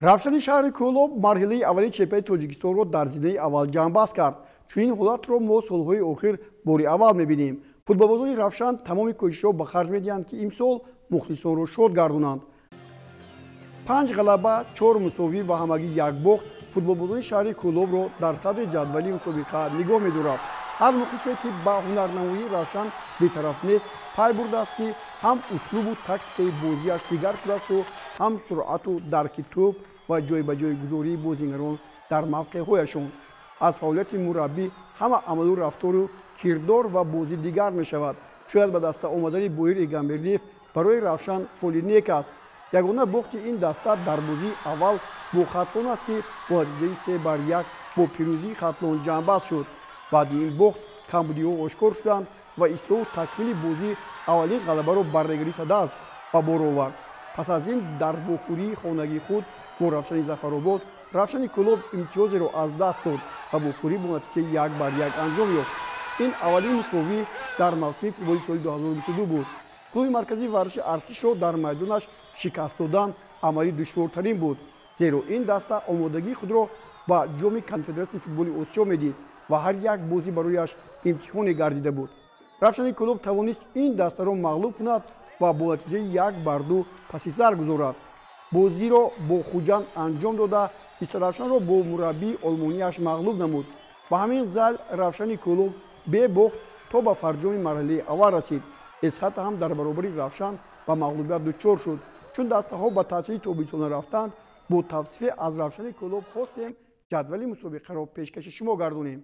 Равшани шаҳри Кӯлоб марҳилаи аввали чемпионати Тоҷикистонро дар зинаи аввал ҷамъбаст кард. Чунин ҳолатро мо солҳои охир бори аввал мебинем. Футболбозони Равшан тамоми кӯшишҳо ба харҷ медиҳанд, ки имсол мухлисонро шод гардонанд. Панҷ ғалаба, чор мусовӣ ва ҳамагӣ як бохт футболбозони шаҳри Кӯлобро дар садри ҷадвали мусобиқа нигоҳ медорад. Ҳар мухлисе, ки ба ҳунарнамоии Равшан бетараф нест, пай бурдааст, ки ҳам услубу тактикаи бозиаш дигар шудаасту ҳам суръату дарки тӯб ва ҷойбаҷойгузории бозигарон дар мавқеъҳояшон. Аз фаъолияти мураббӣ ҳама амалу рафтору кирдор ва бозӣ дигар мешавад. Шояд ба даста омадани Боир Эгамбердиев барои Равшан фоли нек аст. Ягона бохти ин даста дар бозии аввал бо Хатлон аст, ки бо натиҷаи 3-1 бо пирӯзии Хатлон ҷамъбаст шуд. Баъди ин бохт камбудиҳо ошкор шуданд ва ислоҳу такмили бозӣ аввалин ғалабаро бар Регар ТадАЗ ба бор овард. Пас аз ин дар вохӯрии хонагии худ бо Равшани Зафаробод Равшани Кӯлоб имтиёзеро аз даст дод ва вохӯрӣ бо натиҷаи 1-1 анҷом ёфт. Ин аввалин мусовӣ дар мавсими футболи соли 2022 буд. Клуби марказии варзиши Артишро дар майдонаш шикаст додан амали душвортарин буд, зеро ин даста омодагии худро ба Ҷоми Конфедератсияи футболи Осиё медид ва ҳар як бозӣ барояш имтиҳоне гардида буд. Равшани Кӯлоб тавонист ин дастаро мағлуб кунад ва бо натиҷаи 1-2 паси сар гузорад. Бозиро бо Хуҷанд анҷом дода, Истаравшанро бо мураббии олмонияш мағлуб намуд. Ба ҳамин зал Равшани Кӯлоб бебохт то ба фарҷоми марҳилаи аввал расид. Эсхата ҳам дар баробари Равшан ба мағлубият дучор шуд. Чун дастаҳо ба таътили тобистона рафтанд, бо тавсифе аз Равшани Кӯлоб хостем ҷадвали мусобиқаро пешкаши шумо гардонем.